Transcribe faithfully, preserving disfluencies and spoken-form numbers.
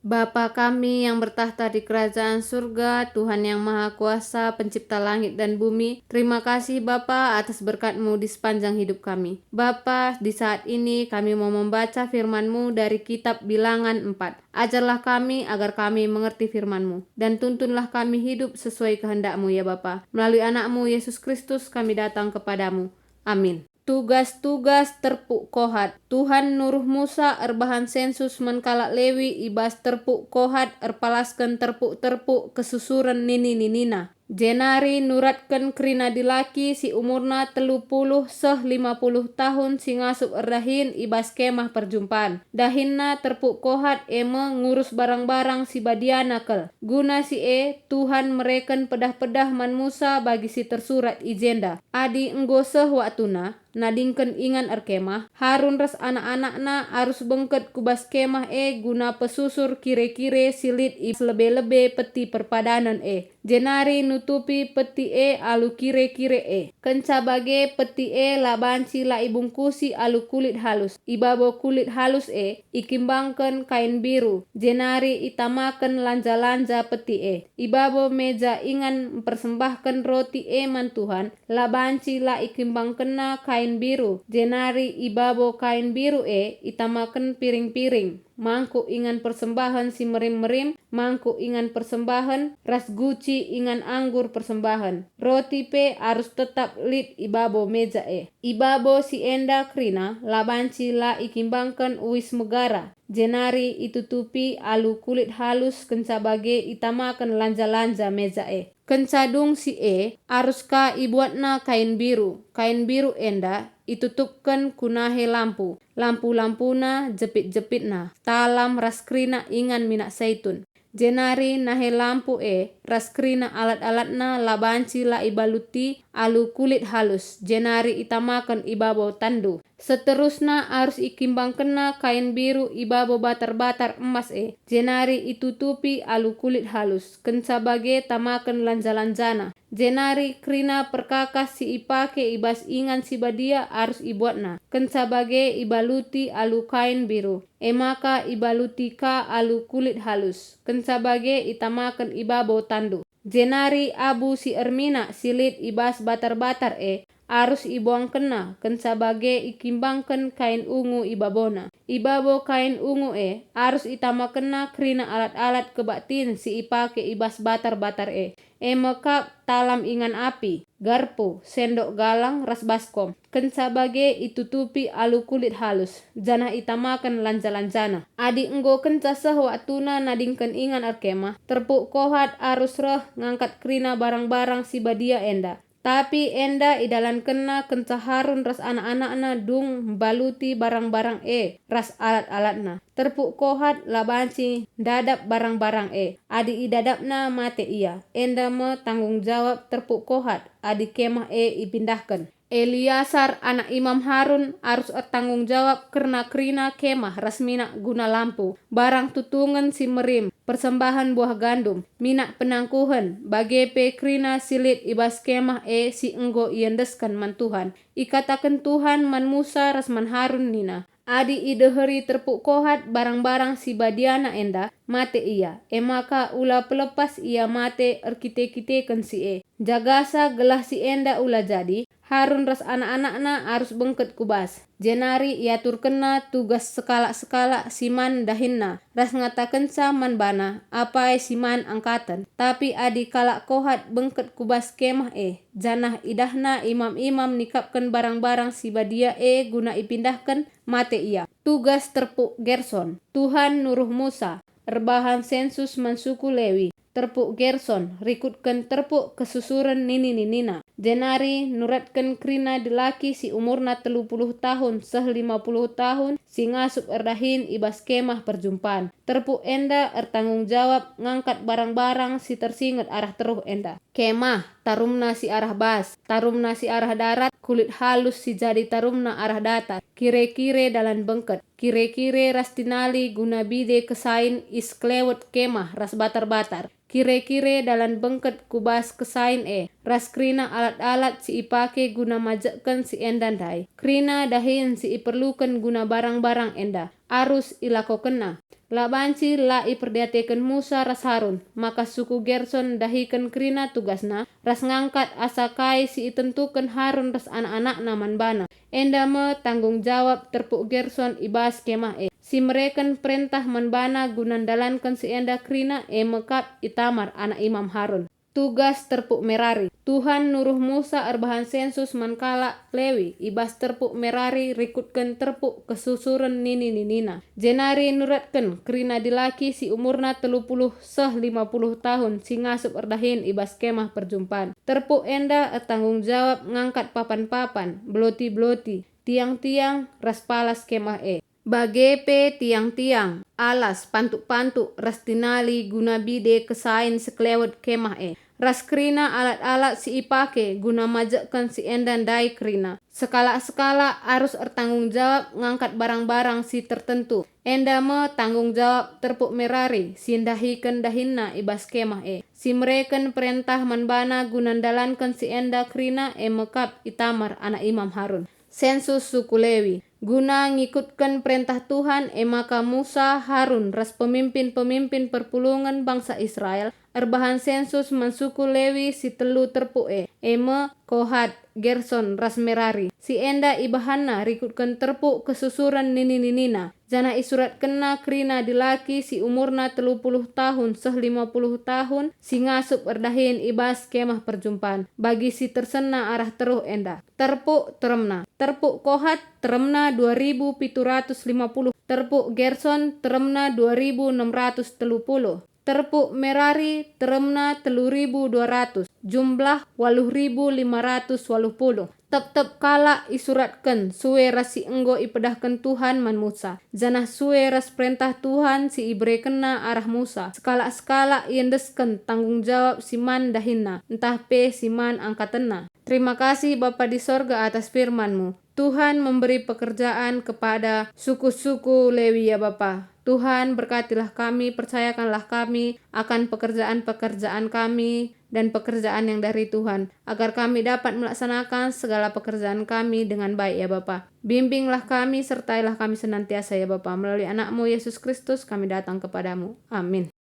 Bapa kami yang bertakhta di kerajaan surga, Tuhan yang Maha Kuasa, pencipta langit dan bumi, terima kasih Bapa atas berkat-Mu di sepanjang hidup kami. Bapa, di saat ini kami mau membaca firman-Mu dari kitab Bilangan empat. Ajarlah kami agar kami mengerti firman-Mu, dan tuntunlah kami hidup sesuai kehendak-Mu, ya Bapa. Melalui Anak-Mu, Yesus Kristus, kami datang kepada-Mu. Amin. Tugas-tugas terpuk Kohat. Tuhan nuruh Musa erbahan sensus man kalak Lewi i bas terpuk Kohat erpalasken terpuk-terpuk kesusuren nini-ninina. Jenari nuratken kerina dilaki si umurna telu puluh seh lima puluh tahun si ngasup erdahin i bas Kemah Perjumpan. Dahinna terpuk Kohat e me ngurus barang-barang si badiana kal. Guna si e, Tuhan mereken pedah-pedah man Musa bagi si tersurat i jenda. Adi enggo seh waktuna, nadingken ingan erkemah, Harun ras anak-anakna arus bengket ku bas kemah e guna pesusur kire-kire si lit i lebe-lebe peti perpadanen e, jenari nutupi peti e alu kire-kire e. Kenca bage peti e la banci la ibungkusi alu kulit halus. I babo kulit halus e ikimbangken kain biru, jenari itamaken lanja-lanja peti e. I babo meja ingan mpersembahken roti e man Tuhan, la banci la ikimbangkenna kain biru, jenari i babo kain biru e itamaken piring-piring, mangkuk ingan persembahen si merim-merim, mangkuk ingan persembahen, ras guci ingan anggur persembahen. Roti pe arus tetap lit i babo meja e. I babo si enda kerina la banci la ikimbangken uis megara, jenari itutupi alu kulit halus kenca bage itamaken lanja-lanja meja e. Kenca dung si e, arus ka ibuatna kain biru. Kain biru enda itutupken ku nahe lampu, lampu-lampuna, jepit-jepitna, talam ras kerina ingan minak saitun. Jenari nahe lampu e ras kerina alat-alatna la banci la ibaluti alu kulit halus, jenari itamaken i babo tandu. Seterusna arus ikimbangkenna kain biru i babo batar-batar emas e, jenari itutupi alu kulit halus, kenca bage tamaken lanja-lanjana. Jenari kerina perkakas si ipake i bas ingan si badia arus ibuatna, kenca bage ibaluti alu kain biru, e maka ibaluti ka alu kulit halus, kenca bage itamaken i babo tandu. Jenari abu si erminak si lit i bas batar-batar e arus ibuangkenna, kenca bage ikimbangken kain ungu i babona. I babo kain ungu e arus itamakenna kerina alat-alat kebaktin si ipake i bas batar-batar e, e me kap talam ingan api, garpu, sendok galang, ras baskom. Kenca bage itutupi alu kulit halus, janah itamaken lanja-lanjana. Adi enggo kenca seh waktuna nadingken ingan erkemah, terpuk Kohat arus reh ngangkat kerina barang-barang si badia enda. Tapi enda idalankenna kenca Harun ras anak-anakna dung mbaluti barang-barang e ras alat-alatna. Terpuk Kohat la banci ndadap barang-barang e. Adi idadapna, mate ia. Enda me tanggung jawab terpuk Kohat adi kemah e ipindahken. Eleasar anak Imam Harun arus ertanggung jawab kerna kerina kemah ras minak guna lampu, barang tutungen si merim, persembahen buah gandum, minak penangkuhen, bage pe kerina si lit i bas kemah e si enggo iendesken man Tuhan. Ikataken Tuhan man Musa ras man Harun nina, "Adi ideheri terpuk Kohat barang-barang si badiana enda, mate ia, e maka ula pelepas ia mate erkite-kiteken si e. Jagasa gelah si enda ula jadi, Harun ras anak-anakna arus bengket ku bas, jenari iaturkenna tugas sekalak-sekalak si man dahinna, ras ngatakenca man bana apai si man angkaten. Tapi adi kalak Kohat bengket ku bas kemah e, janah idahna imam-imam nikapken barang-barang si badia e guna ipindahken, mate ia." Tugas terpuk Gerson. Tuhan nuruh Musa erbahan sensus man suku Lewi. Terpuk Gerson rikutken terpuk kesusuren nini-ninina, jenari nuratken kerina dilaki si umurna telu puluh tahun seh lima puluh tahun si ngasup erdahin i bas Kemah Perjumpan. Terpuk enda ertanggung jawab ngangkat barang-barang si tersinget arah teruh enda: kemah, tarumna si arah bas, tarumna si arah darat, kulit halus si jadi tarumna arah datar, kire-kire dalan bengket, kire-kire ras tinali guna bide kesain i sekelewet kemah ras batar-batar, kire-kire dalan bengket ku bas kesain e, ras kerina alat-alat si ipake guna majekken si enda ndai, kerina dahin si iperluken guna barang-barang enda, arus ilakokenna. La banci la iperdiateken Musa ras Harun, maka suku Gerson ndahiken kerina tugasna, ras ngangkat asa kai si itentuken Harun ras anak-anakna man bana. Enda me tanggung jawab terpuk Gerson i bas kemah e, si mereken perentah man bana guna ndalanken si enda kerina e me kap Itamar anak Imam Harun. Tugas terpuk Merari. Tuhan nuruh Musa erbahan sensus man kalak Lewi i bas terpuk Merari rikutken terpuk kesusuren nini-ninina. Jenari nuratken kerina dilaki si umurna telu puluh seh lima puluh tahun si ngasup erdahin i bas Kemah Perjumpan. Terpuk enda ertanggung jawab ngangkat papan-papan, beloti-beloti, tiang-tiang, ras palas Kemah e. Bage pe tiang-tiang, alas, pantuk-pantuk, ras tinali guna bide kesain sekelewet Kemah e, ras kerina alat-alat si ipake guna majekken si enda ndai kerina. Sekalak-sekalak arus ertanggung jawab ngangkat barang-barang si tertentu. Enda me tanggung jawab terpuk Merari si ndahiken dahinna i bas Kemah e, si mereken perentah man bana guna ndalanken si enda kerina e me kap Itamar anak Imam Harun. Sensus suku Lewi. Guna ngikutken perentah Tuhan, e maka Musa, Harun, ras pemimpin-pemimpin perpulungen bangsa Israel erbahan sensus man suku Lewi si telu terpuk e, e me, Kohat, Gerson, ras Merari. Si enda ibahanna rikutken terpuk kesusuren nini-ninina, janah isuratkenna kerina dilaki si umurna telu puluh tahun seh lima puluh tahun si ngasup erdahin i bas Kemah Perjumpan, bagi si tersenna arah teruh enda. Terpuk teremna. Terpuk Kohat teremna dua ribu pitu ratus lima puluh, terpuk Gerson teremna dua ribu enam ratus telu puluh, terpuk Merari teremna telu ribu dua ratus, jumlah waluh ribu lima ratus waluh puluh. Tep-tep kalak isuratken sue ras si enggo ipedahken Tuhan man Musa, janah sue ras perentah Tuhan si iberekenNa arah Musa. Sekalak-sekalak iendesken tanggung jawab si man dahinna, ntah pe si man angkatenna. Terima kasih, Bapa di sorga, atas firman-Mu. Tuhan memberi pekerjaan kepada suku-suku Lewi, ya Bapa. Tuhan, berkatilah kami, percayakanlah kami akan pekerjaan-pekerjaan kami dan pekerjaan yang dari Tuhan, agar kami dapat melaksanakan segala pekerjaan kami dengan baik, ya Bapa. Bimbinglah kami, sertailah kami senantiasa, ya Bapa. Melalui Anak-Mu, Yesus Kristus, kami datang kepada-Mu. Amin.